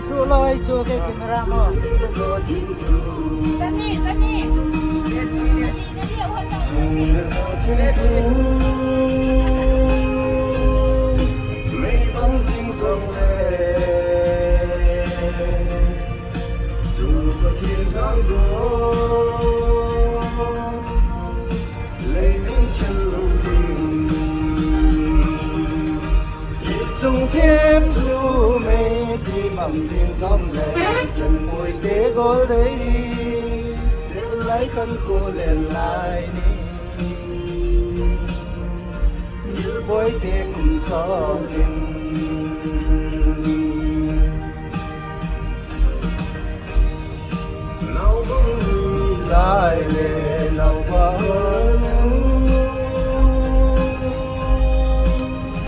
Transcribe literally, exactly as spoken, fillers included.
Suloi chu ke camera mo. Chani, chani. Chung le jo thim tu. Mei bang jing jong le. Chu Pathen jang do. Leitung thil lo ding. Ichung thim thu meipi bang jing jong le, ken boite gol dei, sel lai khan ko len lai ni. Mil boite kum sawm in. Nau bang ni lai le.